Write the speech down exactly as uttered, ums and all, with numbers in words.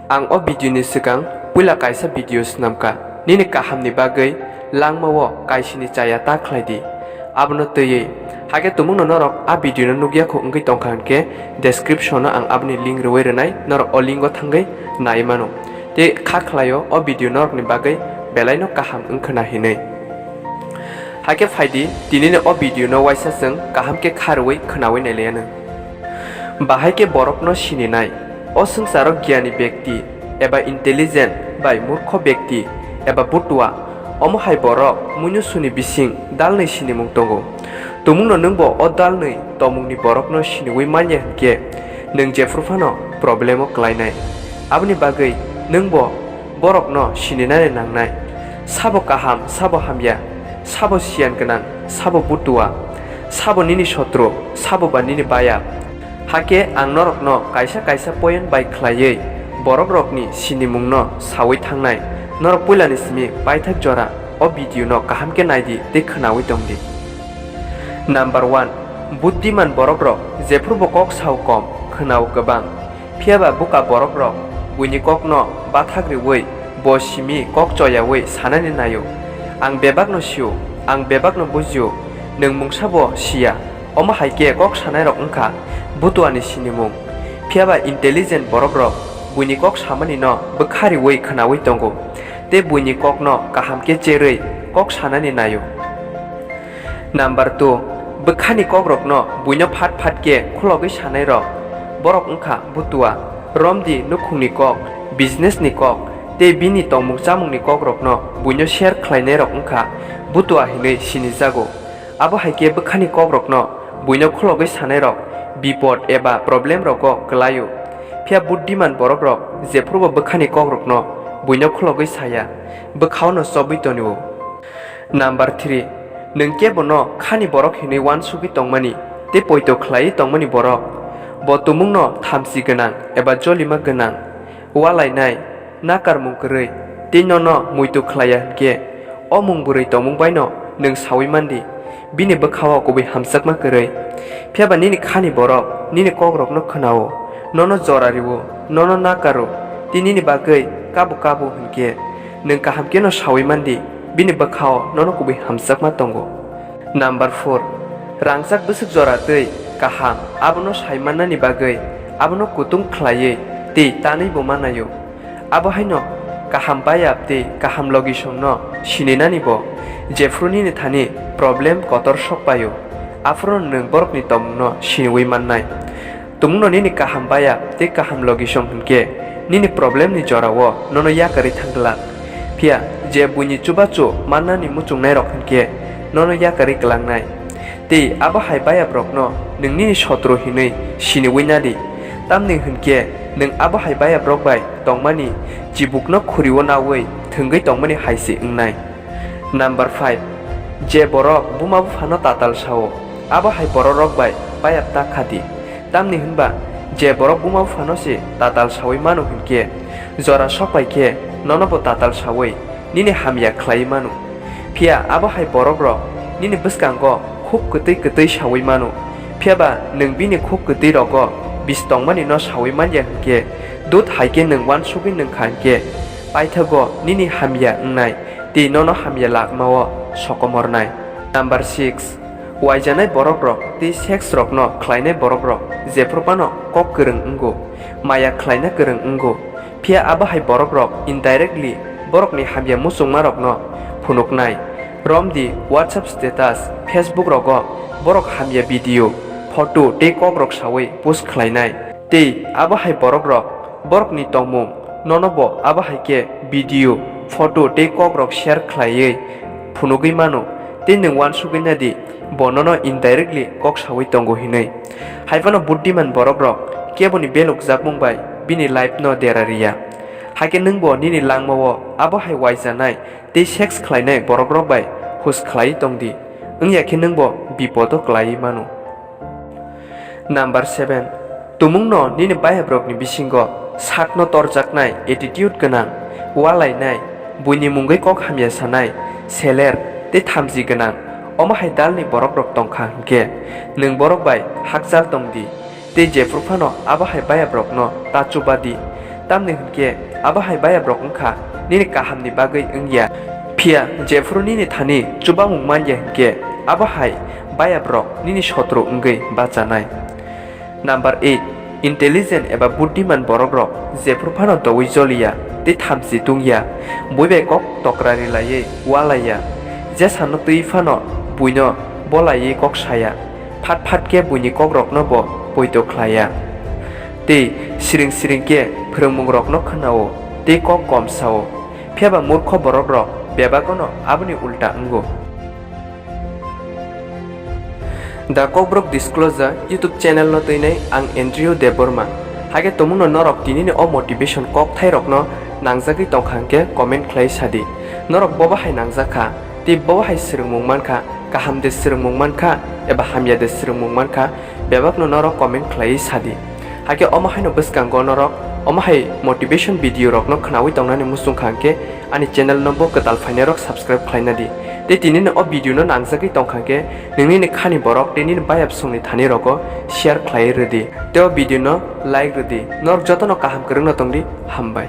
Ang o video ni swkang puila kaisa video swnamkha, nini kahamni bagwi langmao kaisini chaya ta khlai di. Abono twiwi, hakhe tumungno norok a video no nukya kho wngwi tongkha hinkhe, description o ang aboni link rwwi rwnai, norok o link o thangwi nai mano. Tei kha khlaio o video norokni bagwi belaino kaham wngkhwna hinwi. Hakhe phaidi, tinini o video no waisa chwng kaham khe kha rwwi khwnawi nailaianw. Bahai khe borokno sininai. O swngcharo gyani bekti eba intelligent bai murkho bekti eba butua, omo hai borok muinosuni bising dalnwi sinimung tongo. Tumungno nwngbo o dalnwi tongmungni borokno siniwi manya hinkhe, nwng jephru phano problem o klainai. Aboni bagwi nwngbo borokno sininani nangnai. Sabo kaham, sabo hamya, sabo siyan gwnang, sabo butua, sabo nini sotro, sabo ba nini bayap. Hakhe ang norokno kaisa kaisa point bai khlaiwi borokrokni sinimungno sawi thangnai. Norok puilani simi paithak jora o video no kaham khe naidi tei khwnawi tongdi. Number one, buddiman borokrok jephrubo kok sao kom, khwnao kwbang. Phiyaba buka borokrok buini kokno bathak riwi bo simi kok choyawi sanani naio. Ang bebakno sio, ang bebakno bujio, nwng mungsabo siya. Omo hai khe kok sanairok wngkha butuani sinimung. Phiyaba intelligent borokrok buini kok samanino bwkha riwi khwnawi tongo, tei buini kokno kaham khe cherwi kok sanani naio. Number two, bwkhani kokrokno buino phat phat khe khulogwi sanairok borok wngkha butua. Romdi nukhungni kok, business ni kok, tei bini tongmung chamungni kokrokno buino share khlainairok wngkha butua hinwi sinijago. Abo hai khe bwkhani kokrokno buino khulogwi sanairok bipod eba problem rogo kwlaio. Phiya buddiman borokrok jephrubo bwkhani kokrokno buino khulogwi saya, bwkhaono chobwi tonio. Number three, nwng kebono khani borok hinwi uansugwi tongmani tei poito khlaiwi tongmani borok. Bo tumungno thamchi gwnang eba jolima gwnang, ualainai, nakarmung kwrwi tei nono muitu khlaiya hinkhe, o mung bwrwi tongmung baino nwng sawi mandi, bini bwkhao kubui hamjakma kwrwi. Phiyaba nini khani borok nini kokrokno khwnao, nono jora rio, nono nakaro, tei nini bagwi kabo kabo hinkhe, nwng kaham kheno sawi mandi, bini bwkhao nono kubui hamjakma tongo. Number four, rangchak bwswk jora tei kaham abono sai mannani bagwi abono kutung khlaiwi tei tanwibo manaio. Abo haino kaham bayap tei kaham logisongno sininani bo, jephru nini thani problem kotor sok paio, aphuru nwng borokni tongmungno siniwi mannai. Tumungno nini kaham bayap tei kaham logisong hinkhe nini problemni jorao nono yakarwi thang glak. Phiya je buini chubachu mannani muchungnairok hinkhe nono yakarwi kwlangnai. Tei abo hai bayaprokno nwng nini sotro hinwi siniwi nadi, tamni hinkhe nwng abo hai bayaprok bai tongmani chibukno khuriwo naui thwngwi tongmani hai se wngnai. Number five, je borok buma buphano tatal sao, abo hai bororok bai bayap ta khadi. Tamni hwnba je borok buma buphano se tatal saui mano hinkhe, jora sok pai khe nono bo tatal saui nini hamya khlaiwi mano. Phiya abo hai borokrok nini bwskango khuk kwtwi kwtwi saui mano. Phiyaba nwng bini khuk kwtwi rogo bis tongmani no saui manya hinkhe, dut hai khe nwng uansugwi nwng kha hinkhe, paithago nini hamya wngnai tei nono hamya lagmao sokomornai. Number six, uaijanai borokrok tei sex rokno khlainai borokrok jephru phano kok kwrwng wngo, maya khlaina kwrwng wngo. Phiya abo hai borokrok indirectly borokni hamya muchungmarokno phunuknai. Romdi WhatsApp status, Facebook rogo borok hamya video, photo tei kokrok saui post khlainai. Tei abo hai borokrok borokni tongmung nono bo abo hai khe video, photo tei kokrok share khlaiwi phunugwi mano, tei nwng uansugwi nadi bo nono indirectly kok saui tongo hinwi. Hai phano buddiman borokrok keboni belukjakmung bai bini life no dera riya. Hakhe nwngbo nini langmao abo hai uaijanai tei sex khlainai borokrok bai hus khlaiwi tongdi, wngya khe nwngbo bipodo klaiwi mano. Number seven, tumungno nini bayaprokni bisingo sakno torjaknai, attitude gwnang, ualainai, buini mungwi kok hamya sanai, seler tei thamchi gwnang, omo hai dalni borokrok tongkha hinkhe, nwng borok bai hakchal tongdi. Tei jephru phano abo hai bayaprokno ta chubadi. Tamni hwnkhe abo hai bayabrok wngkha nini kahamni bagwi wngya. Phiya jephuru nini thani chubamung manya hwnkhe abo hai bayabrok nini sotru wngwi bachanai. Number eight, intelligent eba buddiman borokrok jephuru phano doui joliya tei thamchi tungya, bui bai kok tokrari laiwi walaiya, je sano twi phano buino bolaiwi kok saya, phat phat khe buini kokrokno bo poito khlaiya. Tei siring siring khe phwrwngmungrokno khwnao tei kok kom sao, phiyaba murkho borokrok bebak'-ono aboni ulta wngo. The Kokborok Disclosure YouTube channel no twinai ang Andrew Debbarma. Hakhe tumungno norok tinini o motivation kokthairokno nangjagwi tongkha hwnkhe comment khlai sadi. Norok bobo hai nangjak kha, tei bobo hai swrwngmung mankha, kaham de swrwngmung mankha, eba hamya de swrwngmung mankha, bebakno norok comment khlaiwi sadi. Hakhe omo haino bwskango norok omo hai motivation video rokno khwnawi tongnani muchungkha hwnkhe ani channel no bo kwtal phainairok subscribe khlaina di. Tei tinini o video no nangjagwi tongkha hwnkhe nini khani borok tei nini bayapsongni thani rogo share khlaiwi rwdi. Tei o video no like rwdi. Norok jotono kaham kwrwngno tongdi. Hambai.